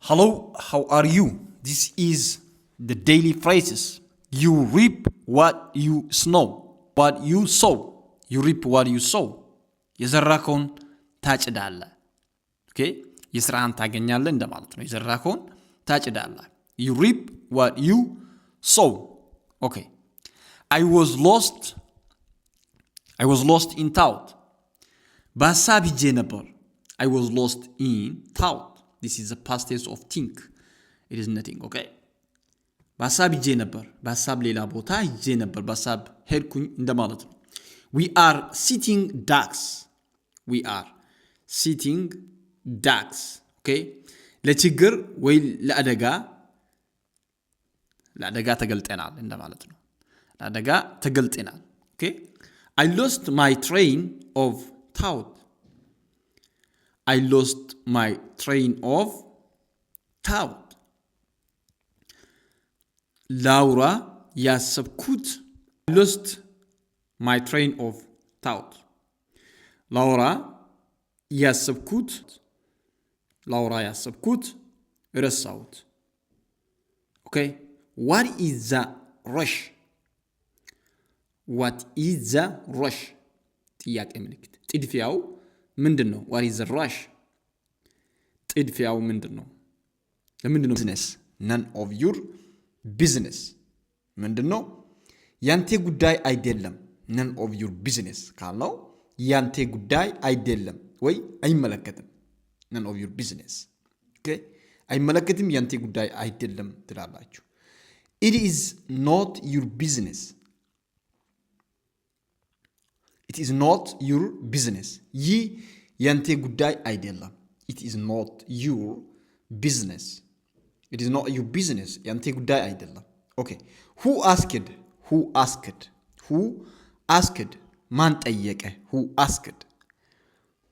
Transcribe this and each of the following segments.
Hello, how are you? This is the daily phrases. You reap what you snow, what you sow. You reap what you sow. የዘራከውን ታጭዳለህ። Okay፣ የስራህን ታገኛለህ እንደማለት ነው። የዘራከውን ታጭዳለህ። You reap what you sow. Okay. I was lost in thought. በሀሳብ ሂጄ ነበር። I was lost in thought. This is the past tense of think. It is nothing. Okay. በሀሳብ ሂጄ ነበር። በሀሳብ ሌላ ቦታ ሂጄ ነበር። በሀሳብ ሄድኩኝ እንደማለት ነው። We are sitting ducks. We are sitting ducks. Okay. ለችግር ወይ ለአደጋ ተገልጠናል እንደማለት ነው። ለአደጋ ተገልጠናል። Okay. I lost my train of thought. I lost my train of thought. ላውራ ያሰብኩት፣ lost my train of thought. ላውራ ያሰብኩት፣ ላውራ ያሰብኩት ረሳሁት። Okay, what is the rush? What is the rush? ጥያቄ ምልክት። ጥድፊያው ምንድን ነው? What is the rush? ጥድፊያው ምንድን ነው? ለምንድን ነው? Business, none of your business ምንድን ነው? ያንተ ጉዳይ አይደለም። None of your business ካልነው ያንተ ጉዳይ አይደለም ወይ አይመለከትም። None of your business አይመለከትም፣ ያንተ ጉዳይ አይደለም ትላላችሁ። It is not your business. It is not your business. ይህ ያንተ ጉዳይ አይደለም። It is not your business. It is not your business. ያንተ ጉዳይ አይደለም። Okay, who asked? Who asked? Who asked? ማን ጠየቀ? Who asked?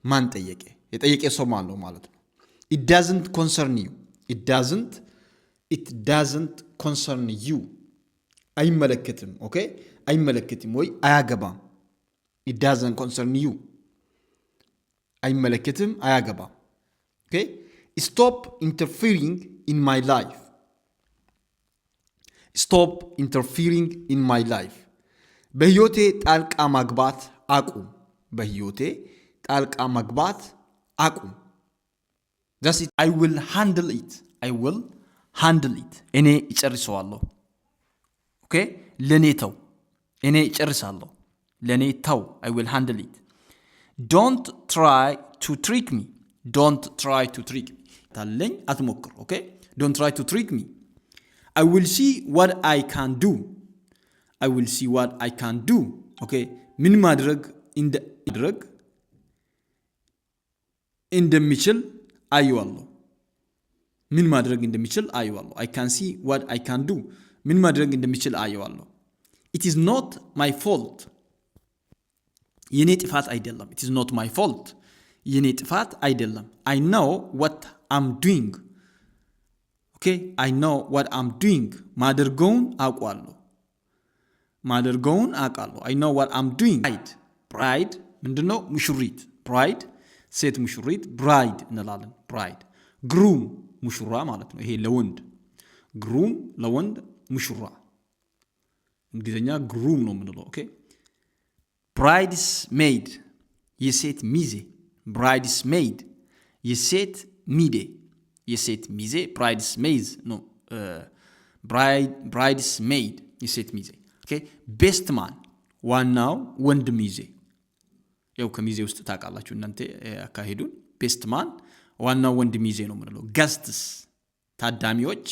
ማን ጠየቀ? የጠየቀ ሰው ማን ነው ማለት ነው። It doesn't concern you. It doesn't concern you. አይመለከትም። Okay, አይመለከትም ወይ አያገባም። It doesn't concern you. አይመለከትም፣ አያገባም። Okay, stop interfering in my life. Stop interfering in my life. በህይወቴ ጣልቃ መግባት አቁም። በህይወቴ ጣልቃ መግባት አቁም። That's it. I will handle it. I will handle it. እኔ እጨርሰዋለሁ። Okay, ለእኔ ተው። እኔ እጨርሳለሁ። ለእኔ ተው። I will handle it. Don't try to trick me. Don't try to trick me. ልታታልለኝ አትሞክር። Okay, don't try to trick me. I will see what I can do. I will see what I can do. Okay, ምን ማድረግ እንደሚችል አየዋለሁ። ምን ማድረግ እንደሚችል አየዋለሁ። I can see what I can do. ምን ማድረግ እንደሚችል አየዋለሁ። It is not my fault. የኔ ጥፋት አይደለም። It is not my fault. የኔ ጥፋት አይደለም። I know what I'm doing. Okay, I know what I'm doing. ማደርገውን አውቃለሁ። ማደርገውን አውቃለሁ። I know what I'm doing. Bride, bride ምንድነው? ሙሽሪት። Bride ሴት ሙሽሪት bride እንላለን። Bride. Groom ሙሽራ ማለት ነው። ይሄ ለወንድ፣ groom ለወንድ ሙሽራ፣ እንግሊዝኛ groom ነው የምንለው። Okay, bridesmaid የሴት ሚዜ፣ bridesmaid የሴት ሚዜ፣ የሴት ሚዜ bridesmaids ነው። Bridesmaid የሴት ሚዜ። Best man ዋናው ወንድ ሚዜ። ያው ከሚዜ ውስጥ ታውቃላችሁ እናንተ አካሄዱን። Best man ዋናው ወንድ ሚዜ ነው የምንለው። Guests ታዳሚዎች፣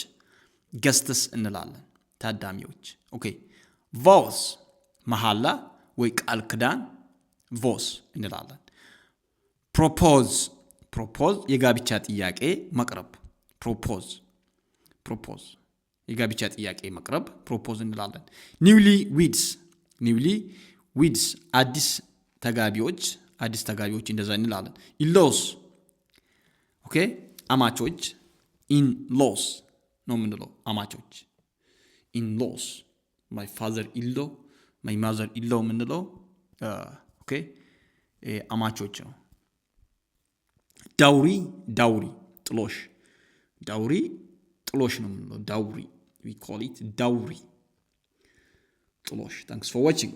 guests እንላለን ታዳሚዎች። Okay, vows መሐላ ወይ ቃል ኪዳን vows እንላለን። Propose, propose የጋብቻ ጥያቄ ማቅረብ፣ propose, propose የጋብቻ ጥያቄ ማቅረብ propose እንላለን። Newlyweds, newlyweds አዲስ ተጋቢዎች፣ አዲስ ተጋቢዎች እንደዛ እንላለን። In-laws, okay, አማቾች፣ in-laws ነው የምንለው አማቾች። In-laws, my father in-law, my mother in-law የምንለው okay አማቾች ነው። Dowry, dowry ጥሎሽ፣ Dowry ጥሎሽ ነው የምንለው። Dowry, we call it dowry፣ ጥሎሽ። Thanks for watching.